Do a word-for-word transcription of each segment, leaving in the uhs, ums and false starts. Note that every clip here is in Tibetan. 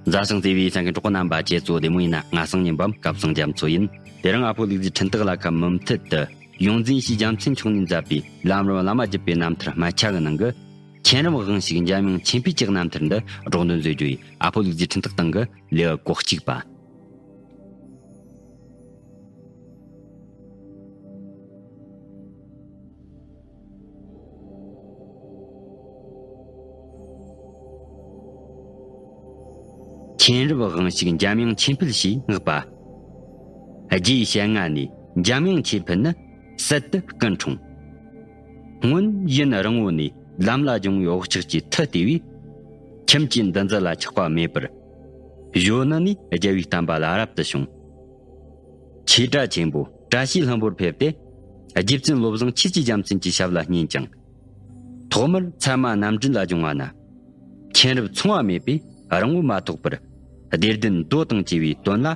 མཛའ་ཞིང་བརྩེ་བའི་གསན་མཁན་གྲོགས་པོ་རྣམ་པ་ཁྱེད་ཚོ་བདེ་མོ་ཡིན་ན། ང་སང་ཉིན་འབུམ་སྐལ་བཟང་རྒྱ་མཚོ་ཡིན། དེ་རིང་ཨ་ཕོ་ལུག་རྫིའི་འཕྲིན་སྟེགས་ལ་ཁ་མུ་མཐུད་དུ་ཡོངས་འཛིན་ཡེ་ཤེས་རྒྱལ་མཚན་མཆོག་ནས་མཛད་པའི་ལམ་རིམ་བླ་མ་བརྒྱུད་པའི་རྣམ་ཐར་སྨད་ཆ་གི་ནང་གི་མཁྱེན་རབ་དབང་ཕྱུག་འཇམ་དབྱངས་མཁྱེན་པའི་གི་རྣམ་ཐར་འདི་སྒྲོག་འདོན་མཛད་རྒྱུ་ཡིན། ཨ་ཕོ་ལུག་རྫིའི་འཕྲིན་སྟེགས་སྟེང་གི་ལེའུ་གོ་གཅིག་པ། མཁྱེན་རབ་དབང་ཕྱུག་འཇམ་དབྱངས་མཁྱེན་ཕུལ་ཞེས་བསྔགས་པ། རྗེའི་ཞལ་སྔ་ནས་འཇམ་དབྱངས་མཁྱེན་ཕུལ་ནི་གསེར་དུ་སྐུ་འཁྲུངས། སྔོན་ཡུན་རིང་བོ་ནས་ལམ་ལ་སྦྱོང་བའི་བག་ཆགས་ཀྱིས་མཐུ་བལྟས་པས། ཁྱིམ་གྱི་འདུ་འཛི་ལ་ཆགས་པ་མེད་པར། གཞོན་ནུ་ནས་རྒྱལ་བའི་བསྟན་པ་ལ་རབ་ཏུ་བྱུང་། ཆོས་གྲྭ་ཆེན་པོ་བཀྲ་ཤིས་ལྷུན་པོར་ཕེབས་ཏེ། རྗེ་བཙུན་བློ་བཟང་ཆོས་ཀྱི་རྒྱལ་མཚན་གྱི་ཞབས་ལ་བསྙེན་ཅིང་། ཐོག་མར་ཚད་མ་རྣམ་འདྲེན་ལ་སྦྱོང་བ་ན། མཁྱེན་རབ་ཚང་བ་མེད་པས་རིང་བོ་མ་ཐོགས་པར། བདེ་ལྡན་མདོ་དང་བཅས་པའི་དོན་ལ་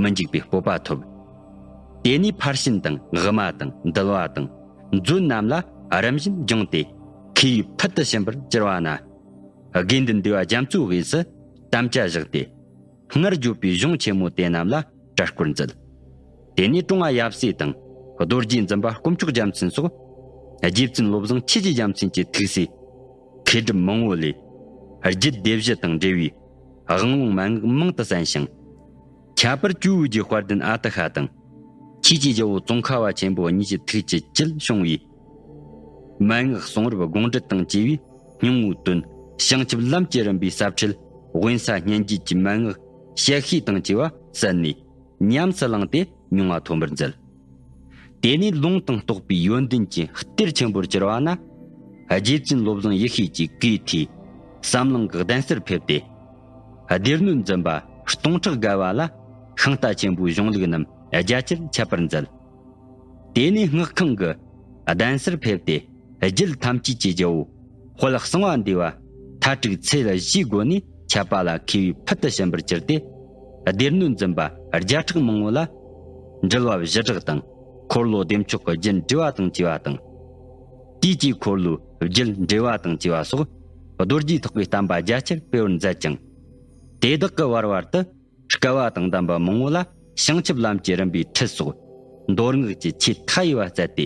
མི་འཇིགས་པའི་སྤོབས་པ་ཐོབ། དེ་ནས་ཕར་ཕྱིན་དང་དབུ་མ་དང་འདུལ་བ་དང་མཛོད་རྣམས་ལ་རིམ་བཞིན་སྦྱངས་ཏེ། མཁས་པའི་ཕུལ་དུ་ཕྱིན་པར་གྱུར་པ་ན། དགེ་འདུན་འདུས་པ་རྒྱ་མཚོའི་དབུས་སུ་དམ་བཅའ་བཞག་སྟེ། སྔར་བརྗོད་པའི་གཞུང་ཆེན་མོ་དེ་རྣམས་ལ་གྲྭ་སྐོར་མཛད། དེ་ནས་ཀྲུང་ང་ཡབ་སྲས་དང་རྡོ་རྗེ་འཛིན་པ་དཀོན་མཆོག་རྒྱལ་མཚན་སོགས། རྗེ་བཙུན་བློ་བཟང་ཆོས་ཀྱི་རྒྱལ་མཚན་གྱི་ཐུགས་སྲས་མཁས་གྲུབ་མང་བོ་ལས། རྒྱུད་སྡེ་བཞི་དང་འབྲེལ་བའི་དབང་ལུང་མན་ངག་མང་དུ་གསན་ཞིང་། ཁྱད་པར་ཇོ་བོ་རྗེ་དཔལ་ལྡན་ཨ་ཏི་ཤ་དང་། ཆོས་ཀྱི་རྒྱལ་པོ་ཙོང་ཁ་པ་ཆེན་པོ་གཉིས་ཀྱི་ཐུགས་ཀྱི་དཀྱིལ་བྱུང་བའི་མན་ངག་གསུང་རབ་དགོངས་འགྲེལ་དང་བཅས་པའི་སྙིང་པོའི་དོན། བྱང་ཆུབ་ལམ་གྱི་རིམ་པའི་ཟབ་ཁྲིད། དབེན་ས་སྙན་བརྒྱུད་ཀྱི་མན་ངག་ཞལ་ཤེས་དང་བཅས་པ་གསན་ནས། ཉམས་སུ་བླངས་ཏེ་མྱོང་བ་ཐོན་པར་མཛད། དེ་ནས་ལུང་དང་རྟོགས་པའི་ཡོན་ཏན་གྱི་གཏེར་ཆེན་པོར་གྱུར་པ་ན། རྗེ་བཙུན་བློ་བཟང་ཡེ་ཤེས་ཀྱི་བཀའི་ཐོག་བསམ་གླིང་གི་གདན་སར་ཕེབས་ཏེ། སྡེ་སྣོད་འཛིན་པ་སྟོང་ཕྲག་བརྒལ་བ་ལ་ཤིང་རྟ་ཆེན་པོའི་གཞུང་ལུགས་རྣམས་རྒྱ་ཆེར་འཆད་པར་མཛད། དེ་ནས་སྔགས་ཁང་གི་གདན་སར་ཕེབས་ཏེ། རྒྱུད་ཐམས་ཅད་ཀྱི་རྒྱལ་པོ་དཔལ་གསང་བ་འདུས་པ་མཐའ་དྲུག་ཚེ་ལ་བཞིའི་སྒོ་ནས་འཆད་པ་ལ་མཁས་པའི་ཕུལ་དུ་ཕྱིན་པར་གྱུར་ཏེ། སྡེ་སྣོད་འཛིན་པ་བརྒྱ་ཕྲག་མང་བོ་ལ་འགྲུལ་པ་བཞི་སྦྲགས་དང་འཁོར་ལོ་བདེ་མཆོག་གི་རྒྱུད་འགྲེལ་བ་དང་བཅས་པ་དང་། དུས་ཀྱི་འཁོར་ལོའི་རྒྱུད་འགྲེལ་བ་དང་བཅས་པ་སོགས་རྡོ་རྗེ་ཐེག་པའི་བསྟན་པ་རྒྱ་ཆེར་སྤེལ་བར་མཛད་ཅིང་། དེ་དག་གི་བར་བར་དུ་སྐལ་བ་དང་ལྡན་པ་མང་བོ་ལ་བྱང་ཆུབ་ལམ་གྱི་རིམ་པའི་ཁྲིད་སོགས་མདོ་སྔགས་ཀྱི་ཆོས་མཐའ་ཡས་པ་སྩལ་ཏེ།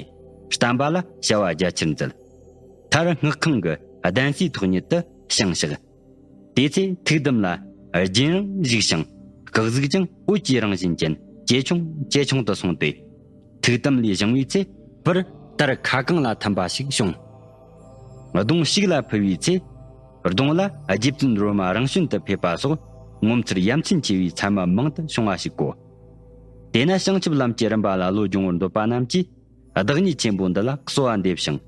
བསྟན་པ་ལ་བྱ་བ་རྒྱ་ཆེར་མཛད། མཐར་སྔགས་ཁང་གི་གདན་སའི་ཐོག་ཉིད་དུ་བཞེངས་ཤིང་། དེ་ཚེ་ཐུགས་དམ་ལ་རྒྱུན་རིང་བཞུགས་ཤིང་། སྐུ་གཟུགས་ཀྱང་འོད་ཀྱི་རང་བཞིན་ཅན་ཇེ་ཆུང་ཇེ་ཆུང་དུ་སོང་སྟེ། ཐུགས་དམ་ལས་བཞེངས་པའི་ཚེ་བུར་དར་ཁ་གང་ལ་ཐིམ་པ་ཞིག་བྱུང་། གདོང་ཞིག་ལ་ཕུལ་བའི་ཚེ། གདོང་ལ་རྗེ་བཙུན་རོལ་མོ་རང་བྱོན་དུ་ཕེབས་པ་སོགས་ངོ་མཚར་ཡ་མཚན་ཆེ་བའི་མཚན་མ་མང་དུ་བྱུང་བ་ཞིག་གོ། དེས་ན་བྱང་ཆུབ་ལམ་གྱི་རིམ་པ་ལ་བློ་སྦྱོང་བར་འདོད་པ་རྣམས་ཀྱིས། བདག་ཉིད་ཆེན་པོ་འདི་ལ་གསོལ་བ་འདེབས་ཤིང་།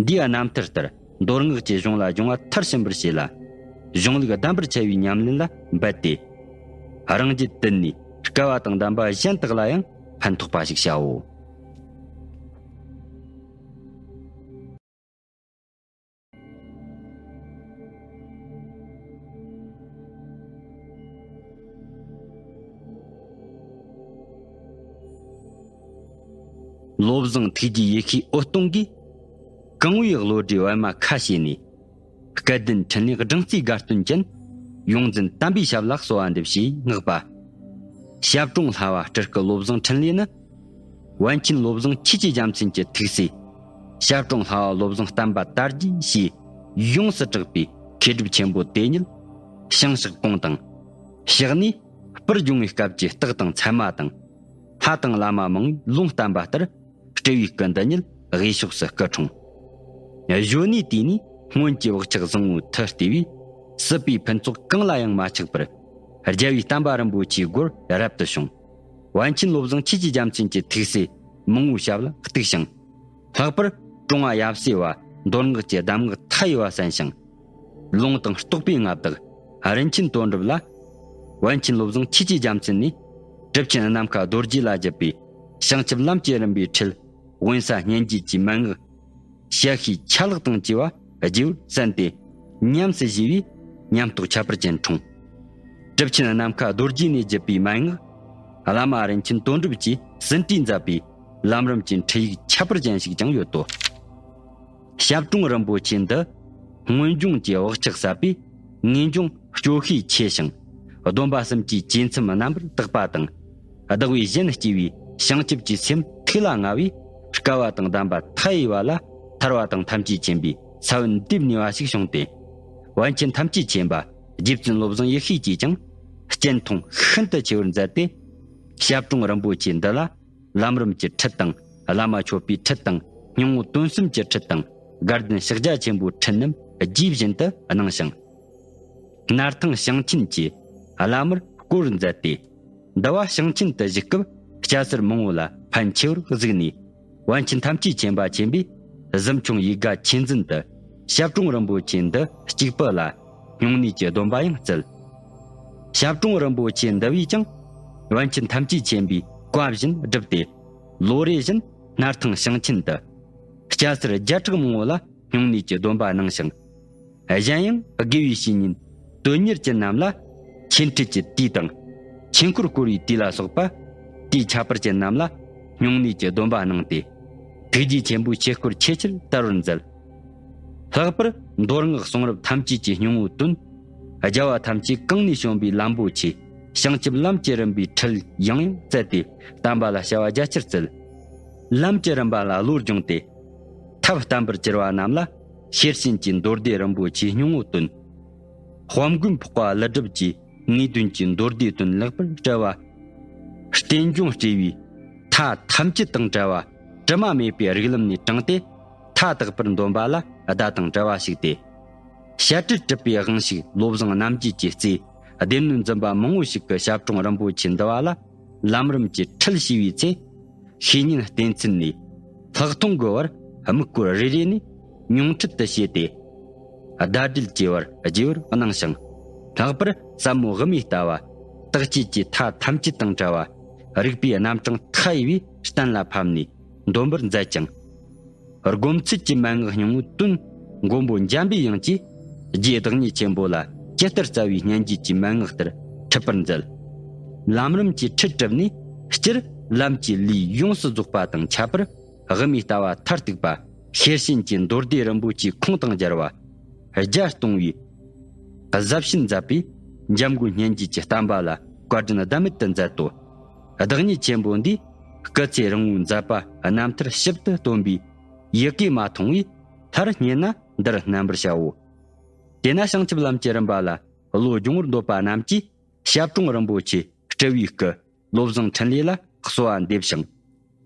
འདིའི་རྣམ་ཐར་ལྟར་མདོ་སྔགས་ཀྱི་གཞུང་ལ་སྦྱོང་བ་མཐར་ཕྱིན་པར་བྱས་ལ། གཞུང་ལུགས་གདམས་པར་བྱ་བའི་ཉམས་ལེན་ལ་འབད་དེ། རང་རྒྱུད་དུལ་ནས་སྐལ་བ་དང་ལྡན་པ་གཞན་དག་ལ་ཡང་ཕན་ཐོགས་པ་ཞིག་བྱའོ། བློ་བཟང་ཐུགས་རྗེ་ཡེ་ཤེས་འོད་སྟོང་གིས། གང་བའི་བློ་གྲོས་པད་མ་ཁ་ཕྱེ་ནས། སྐལ་ལྡན་འཕྲིན་ལས་སྦྲང་རྩིའི་དགའ་སྟོན་ཅན། ཡོངས་འཛིན་དམ་པའི་ཞབས་ལ་གསོལ་བ་འདེབས་ཞེས་བསྔགས་པ། ཞབས་དྲུང་ལྷ་བ་སྤྲུལ་སྐུ་བློ་བཟང་འཕྲིན་ལས་ནི། པཎ་ཆེན་བློ་བཟང་ཆོས་ཀྱི་རྒྱལ་མཚན་གྱི་ཐུགས་སྲས། ཞབས་དྲུང་ལྷ་བ་བློ་བཟང་བསྟན་པ་དར་རྒྱས་ཞེས་ཡོངས་སུ་གྲགས་པའི་མཁས་གྲུབ་ཆེན་པོ་དེ་ཉིད། ཞིང་གཤེགས་དཔུང་དང་། ཕྱག་ནས་སྤུར་སྦྱོང་བའི་སྐབས་ཀྱི་རྟགས་དང་མཚན་མ་དང་། ལྷ་དང་བླ་མ་མང་བོས་ལུང་བསྟན་པ་ལྟར། སྤྲུལ་པའི་སྐུ་འདི་ཉིད་དབུས་ཕྱོགས་སུ་སྐུ་འཁྲུངས། གཞོན་ནུའི་དུས་ནས་སྔོན་གྱི་བག་ཆགས་བཟང་བོའི་མཐུ་བལྟས་པས། སྲིད་པའི་ཕུན་ཚོགས་གང་ལ་ཡང་མ་ཆགས་པར། རྒྱལ་བའི་བསྟན་པ་རིན་པོ་ཆེའི་སྒོར་རབ་ཏུ་བྱུང་། པཎ་ཆེན་བློ་བཟང་ཆོས་ཀྱི་རྒྱལ་མཚན་གྱི་ཐུགས་སྲས་མང་བོའི་ཞབས་ལ་གཏུགས་ཤིང་། ལྷག་པར་ཀྲུང་བ་ཡབ་སྲས་པ་མདོ་སྔགས་ཀྱི་གདམས་ངག་མཐའ་ཡས་པ་གསན་ཞིང་། ལུང་དང་རྟོགས་པའི་མངའ་བདག་རིན་ཆེན་དོན་གྲུབ་ལ། པཎ་ཆེན་བློ་བཟང་ཆོས་ཀྱི་རྒྱལ་མཚན་ནས། གྲུབ་ཆེན་ནམ་མཁའ་རྡོ་རྗེ་ལ་བརྒྱུད་པའི་བྱང་ཆུབ་ལམ་གྱི་རིམ་པའི་ཁྲིད། དབེན་ས་སྙན་བརྒྱུད་ཀྱི་མན་ངག་ཞལ་ཤེས་ཆ་ལག་དང་བཅས་པ་རྒྱས་པར་གསན་ཏེ། ཉམས་སུ་བཞེས་པས་ཉམས་རྟོགས་ཁྱད་པར་ཅན་འཁྲུངས། གྲུབ་ཆེན་ནམ་མཁའ་རྡོ་རྗེ་ནས་བརྒྱུད་པའི་མན་ངག་བླ་མ་རིན་ཆེན་དོན་གྲུབ་ཀྱིས་ཟིན་བྲིས་མཛད་པའི་ལམ་རིམ་གྱི་ཁྲིད་ཡིག་ཁྱད་པར་ཅན་ཞིག་ཀྱང་ཡོད་དོ། ཞབས་དྲུང་རིན་པོ་ཆེ་འདི་སྔོན་སྦྱོང་གི་བག་ཆགས་ཟབ་པས། ངེས་འབྱུང་སྐྱོ་ཤས་ཆེ་ཞིང་ སྡོམ་པ་གསུམ་གྱི་བཅས་མཚམས་རྣམ་པར་དག་པ་དང་། བདག་བས་གཞན་གཅེས་པའི་བྱང་ཆུབ་ཀྱི་སེམས་ཐུགས་ལ་མངའ་བས། བསྐལ་བ་དང་ལྡན་པ་མཐའ་ཡས་པ་ལ་ཐར་བ་དང་ཐམས་ཅད་མཁྱེན་པའི་ས་བོན་འདེབས་ནུས་པ་ཞིག་བྱུང་སྟེ། པཎ་ཆེན་ཐམས་ཅད་མཁྱེན་པ་རྗེ་བཙུན་བློ་བཟང་ཡེ་ཤེས་ཀྱིས་ཀྱང་སྤྱན་མཐོང་ཤིན་ཏུ་ཆེ་བར་མཛད་དེ། ཞབས་དྲུང་རིན་པོ་ཆེ་འདི་ལ་ལམ་རིམ་གྱི་ཁྲིད་དང་། བླ་མ་མཆོད་པའི་ཁྲིད་དང་། སྙིང་པོ་དོན་གསུམ་གྱི་ཁྲིད་དང་། དགའ་ལྡན་ཕྱག་རྒྱ་ཆེན་པོའི་ཁྲིད་རྣམས་རྗེས་བཞིན་དུ་གནང་ཞིང་། སྣར་ཐང་ཞིང་ཆེན་གྱི་བླ་མར་བསྐོ་བར་མཛད་དེ། འདི་བ་ཞིང་ཆེན་དུ་བཞུགས་སྐབས་སྐྱ་སེར་མང་བོ་ལ་ཕན་ཆེ་བར་གཟིགས་ནས། པཎ་ཆེན་ཐམས་ཅད་མཁྱེན་པ་ཆེན་པོས་གཟིམ་ཆུང་ཡིག་དགའ་ཆོས་འཛིན་དུ་ཞབས་དྲུང་རིན་པོ་ཆེ་འདི་གཅིག་པུ་ལ་སྨྱུང་གནས་ཀྱི་སྡོམ་པ་ཡང་བསྩལ། ཞབས་དྲུང་རིན་པོ་ཆེ་འདི་བས་ཀྱང་པཎ་ཆེན་ཐམས་ཅད་མཁྱེན་པའི་བཀའ་བཞིན་བསྒྲུབས་ཏེ། ལོ་རེ་བཞིན་སྣར་ཐང་ཞིང་ཆེན་དུ་སྐྱ་སེར་བརྒྱ་ཕྲག་མང་བོ་ལ་སྨྱུང་གནས་ཀྱི་སྡོམ་པ་གནང་ཞིང་། གཞན་ཡང་དགེ་བའི་བཤེས་གཉེན་དོན་གཉེར་ཅན་རྣམས་ལ་ཆོས་འཁྲིད་ཀྱི་དུས་དང་། ཆོས་འཁོར་བསྐོར་བའི་དུས་ལ་སོགས་པ། དེའི་ཁྱད་པར་ཅན་རྣམས་ལ་སྨྱུང་གནས་ཀྱི་སྡོམ་པ་གནང་སྟེ། ཐུགས་རྗེ་ཆེན་པོའི་ཆོས་སྐོར་ཆེས་ཆེར་དར་བར་མཛད། ལྷག་པར་མདོ་སྔགས་གསུང་རབ་ཐམས་ཅད་ཀྱི་སྙིང་པོ་དོན། རྒྱལ་བ་ཐམས་ཅད་གང་ནས་བྱོན་པའི་ལམ་པོ་ཆེ། བྱང་ཆུབ་ལམ་གྱི་རིམ་པའི་ཁྲིད་ཡང་ཡང་བསྩལ་ཏེ། བསྟན་པ་ལ་བྱ་བ་རྒྱ་ཆེར་བསྩལ། ལམ་གྱི་རིམ་པ་ལ་བློ་སྦྱོང་སྟེ། ཐབས་བརྟན་པར་གྱུར་པ་རྣམས་ལ་ཤེར་ཕྱིན་གྱི་མདོ་སྡེ་རིན་པོ་ཆེའི་སྙིང་པོ་བཏོན། དཔལ་མགོན་འཕགས་པ་ཀླུ་སྒྲུབ་ཀྱི་ངེས་དོན་གྱི་མདོ་སྡེ་དོན་ལེགས་པར་བཀྲལ་བ། རྟེན་འབྱུང་སྤྲོས་པའི་མཐའ་ཐམས་ཅད་དང་བྲལ་བ་དྲི་མ་མེད་པའི་རིགས་ལམ་ནས་དྲངས་ཏེ། མཐའ་དག་པར་འདོམས་པ་ལ་བརྡ་དང་བྲལ་བ་ཞིག་སྟེ། བཤད་སྤྲེལ་གྲུབ་པའི་དབང་ཕྱུག་བློ་བཟང་རྣམ་རྒྱལ་གྱིས་གཙོས་སྡེ་སྣོད་འཛིན་པ་མང་བོ་ཞིག་གིས་ཞབས་དྲུང་རིན་པོ་ཆེ་འདི་བ་ལ་ལམ་རིམ་གྱི་ཁྲིད་ཞུས་པའི་ཚེ། བཤེས་གཉེན་བསྟེན་ཚུལ་ནས་ལྷག་མཐོང་གི་བར་དམིགས་སྐོར་རེ་རེ་ནས་མྱོང་ཁྲིད་དུ་བྱས་ཏེ། ཟླ་སྒྲིལ་གྱི་བར་བརྗེ་བར་གནང་ཞིང་། ལྷག་པར་ཟབ་མོ་དབུ་མའི་ལྟ་བ་རྟག་ཆད་ཀྱི་མཐའ་ཐམས་ཅད་དང་བྲལ་བ་རིག་པའི་རྣམ་གྲངས་མཐའ་ཡས་པའི་གཏན་ལ་ཕབ་ནས་འདོམས་པར་མཛད་ཅིང་། སྒོམ་ཚུལ་གྱི་མན་ངག་སྙིང་པོའི་དོན་མགོན་པོ་འཇམ་པའི་དབྱངས་ཀྱིས་རྗེ་བདག་ཉིད་ཆེན་པོ་ལ་ཇི་ལྟར་སྩལ་བའི་སྙན་བརྒྱུད་ཀྱི་མན་ངག་ལྟར་ཁྲིད་པར་མཛད། ལམ་རིམ་གྱི་ཁྲིད་གྲུབ་ནས་སྤྱིར་ལམ་གྱི་ལུས་ཡོངས་སུ་རྫོགས་པ་དང་ཁྱད་པར་དབུ་མའི་ལྟ་བ་མཐར་ཐུག་པ་ཤེར་ཕྱིན་གྱི་མདོ་སྡེ་རིན་པོ་ཆེའི་ཁུངས་དང་སྦྱར་བ་རྒྱ་སྟོང་བའི་ཟབ་ཞིང་ཟབ་པའི་འཇམ་མགོན་སྙན་བརྒྱུད་ཀྱི་བསྟན་པ་ལ་བཀའ་དྲིན་ཟླ་མེད་དུ་མཛད་དོ། བདག་ཉིད་ཆེན་པོ་འདིས་སྐུ་ཚེ་རིང་བོའི་མཛད་པ་རྣམ་ཐར་ཞིབ་ཏུ་སྟོན་པའི་ཡི་གེ་མ་མཐོང་བས། མཐར་རྙེད་ན་འདིར་བསྣན་པར་བྱའོ། དེས་ན་བྱང་ཆུབ་ལམ་གྱི་རིམ་པ་ལ་བློ་སྦྱོང་བར་འདོད་པ་རྣམས་ཀྱིས་ཞབས་དྲུང་རིན་པོ་ཆེ་སྤྲུལ་བའི་སྐུ་བློ་བཟང་འཕྲིན་ལས་ལ་གསོལ་བ་འདེབས་ཤིང་།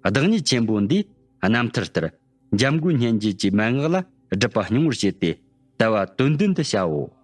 བདག་ཉིད་ཆེན་པོ་འདིས་རྣམ་ཐར་ལྟར་འཇམ་མགོན་སྙན་བརྒྱུད་ཀྱི་མན་ངག་ལ་སྒྲུབ་པ་སྙིང་པོར་བྱས་ཏེ་དལ་བ་དོན་ལྡན་དུ་བྱའོ།